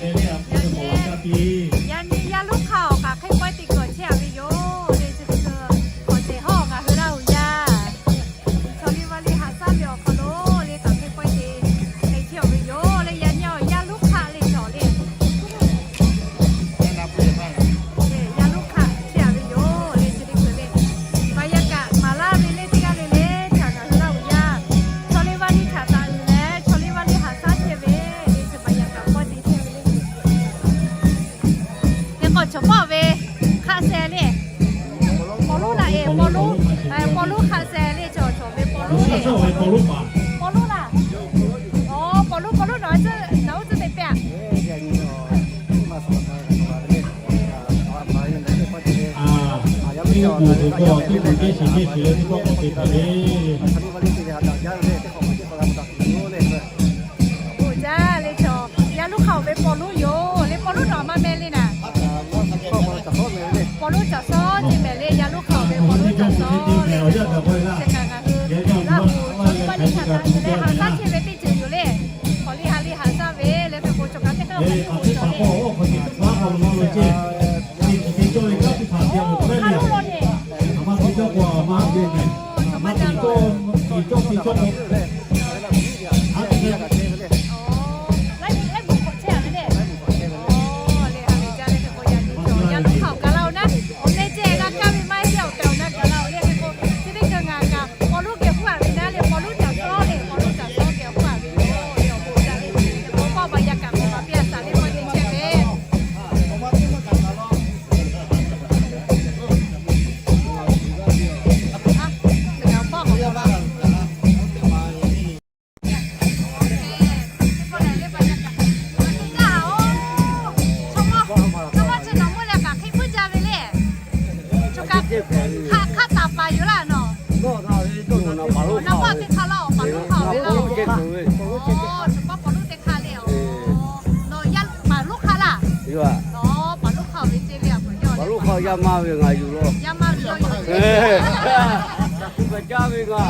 Yaꞈ nyi, yaꞈ nyi yaˇ lonˉ hk'aˇ awˬ kaꞈ hk'e pawehˇ te kuiˬ chehˇ a ve yoˬ le. Chi teˇ hkui awˬ cehˬ hawˉ ngaˬ hui Laˇ huˍ yaˇ chaw liˇ vaˇ liˇ haꞈ shaˉ ve awˬ hk'aw lo le kaꞈ hk'e pawehˇ te te chehˇ a ve yoˬ le. Yaꞈ nyi awˬ yaˇ lonˉ hk'aˇ le cawˬ le. Yaˇ lonˉ hk'aˇ chehˇ a ve yoˬ le. Chi teˇ hkui le, บรรยากาศ maˍ laˇ ve le teˇ g'aˇ le le, htaꞈ ngaˬ hui Laˇ huˍ yaˇ chaw liˇ vaˇ liˇ htaꞈ taˍ uiˍ leh chaw liˇ vaˇ liˇ haꞈ shaˉ chehˇ ve le. Chi บรรยากาศ pawehˇ te chehˇ ve le. Teˇ k'awꞈ cawˬ pawˆ ve hk'aˆ sheh le. Paw lonˉ laꞈ e, paw lonˉ, paw lonˉ hk'aˆ sheh le, cawˬ cawˬ ve paw lonˉ le. Paw lonˉ laꞈ, aw, paw lonˉ, paw lonˉ nawˬ, nawˬ uˉ tcuhˉ te pehˇ a. Oˬ jaˇ le cawˬ, yaˇ lonˉ hk'aˇ awˬ ve paw lonˉ yoˬ le. Paw lonˉ nawˬ maˇ meh le naˍ. Paw lonˉ caˬ sawˉ te mehˍ le. Yaˇ lonˉ hk'aˇ awˬ ve paw lonˉ caˬ sawˉ le. Chi kaꞈ ngaˬ hui Laˇ huˍ chaw liˇ vaˇ liˇ htaꞈ taˍ uiˍ leh haꞈ shaˉ chehˇ ve teˇ ceuˬ yoˬ le. K'awꞈ liˇ ha liˇ haꞈ shaˉ ve le hk'e k'o, cawˬ kaꞈ teˇ hk'aˇ k'awꞈ liˇ k'oˆ cawˬ le. Hk'aˇ lonˉ lo le. Laiˉ, laiˉ bvuhꞈ hk'awꞈ chehˇ a ve le. Aw, le ha lehˬ jaˇ le hk'e k'o, yaꞈ nyi cawˬ yaˇ lonˉ hk'aˇ awˬ gaˬ laˇ-oˬ naˉ, awˬ meh ceh g'a kaˇ ve maˇ heˆ le, awˬ tehˬ awˬ na gaˬ laˇ-oˬ le hk'e k'o, chi teˇ hkui ngaˬ kaꞈ paw lonˉ geh huˉ a ve naˉ le, paw lonˉ caˬ sawˉ le, paw lonˉ caˬ sawˉ geh huˉ a ve yoˬ le. Awˬ bon jaˇ le, awˬ bon paˇ ba yaꞈ kaꞈ k'awꞈ maˍ piˇ a shaˍ le, paw lonˉ chehˇ ve. Hk'aˇ taˍ paˍ yoˬ laˇ nawˬ. Naˍ paˆ teˇ hk'aˇ laˇ, paˍ lonˉ hk'aˇ ve laˇ. Aˬ, paˍ lonˉ teˇ hk'aˇ le. Nawˬ yaˇ paˍ lonˉ hk'aˇ laˇ. Paˍ lonˉ hk'aˇ ve ceˇ le, a, paˍ lonˉ hk'aˇ yaˇ maˇ ve ngaˬ yuˬ laˇ. Yaˇ maˇ ve yoˬ. Caˬ kuiˬ kaꞈ jaˇ ve ngaˬ.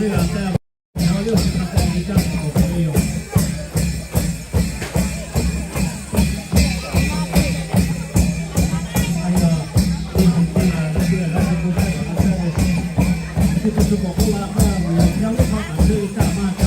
teˇ g'aˇ teˇ g'aˇ yawˇ chi hk'a te ve caˇ tuˬ awˬ hk'aw lo yoˬ. Teˇ hpaˍ teˇ g'aˇ teˇ g'aˇ g'a hk'a k'oˆ htaˇ kaꞈ g'a caˇ ve, teˇ hpaˍ teˇ hpaˍ k'oˆ la htaˇ, yaˇ miˇ hk'aˇ kaꞈ chehˇ ve caˇ maˇ